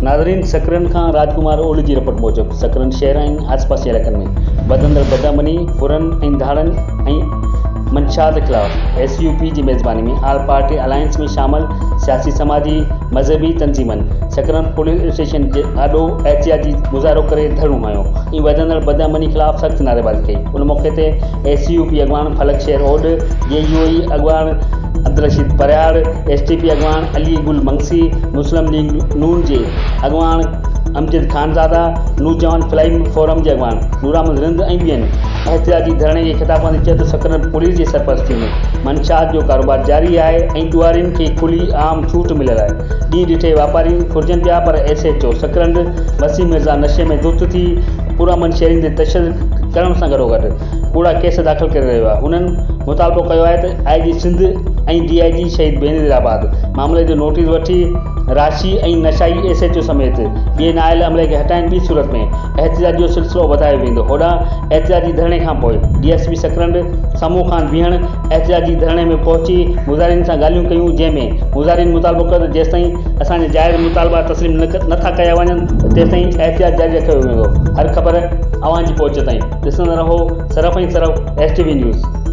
ناظرين سڪرنڊ کان راج ڪمار اوڏ جي رپورٽ موجب سڪرنڊ شهر ۽ آسپاس جي علائقن ۾ وڌندڙ بدامني، ڦرن ۽ ڌاڙن ۽ منشيات خلاف ايس يو پي جي ميزباني ۾ آل پارٽي الائنس ۾ شامل سياسي سماجي مذهبي تنظيمن سڪرنڊ پوليس اسٽيشن جي آڏو احتجاجي مظاهرو ڪري ڌرڻو هنيو ۽ وڌندڙ بدامني خلاف سخت نعريبازي ڪئي ان موقعي تي ايس يو پي اڳواڻ فلڪ شير اوڏ، جي يو اي اڳواڻ Abdul Rasheed Parhiyar, S T P اڳواڻ علي گل منگسي، مسلم ليگ نون جي اڳواڻ امجد خانزاده، نوجوان فلاحي فورم جي اڳواڻ نوراحمد رند ۽ ٻين احتجاجي ڌرڻي کي خطاب ڪندي چيو ته سڪرنڊ پوليس جي سرپرستي ۾ منشيات جو ڪاروبار جاري آهي ۽ ڏوهارين کي کلي عام ڇوٽ مليل آهي، ڏينهن ڏٺي واپاري ڦرجن پيا پر S H O Sakrand Waseem Mirza نشي ۾ ڌت ٿي پرامن شهرين تي تشدد ڪرڻ سان گڏوگڏ ڪوڙا ڪيس داخل ڪري رهيو آهي هنن مطالبو ڪيو آهي ته I G Sindh ۽ D I G Shaheed Benazirabad معاملي جو نوٽيس وٺي راشي ۽ نشائي ايس ايڇ او سميت ٻئي نااهل عملي کي هٽائين ٻي صورت ۾ احتجاج جو سلسلو وڌايو ويندو هوڏانهن احتجاجي ڌرڻي کانپوء D S P Sakrand Samo Khan Behan احتجاجي ڌرڻي ۾ پهچي مظاهرين سان ڳالهيون ڪيون جنهن ۾ مظاهرين مطالبو ڪيو ته جيستائين اسان جا جائز مطالبا تسليم نه ٿا ڪيا وڃن تيستائين احتجاج جاري رکيو ويندو هر خبر اوهان جي پهچ تائين ڏسندا رهو صرف ۽ صرف ايس ٽي وي نيوز.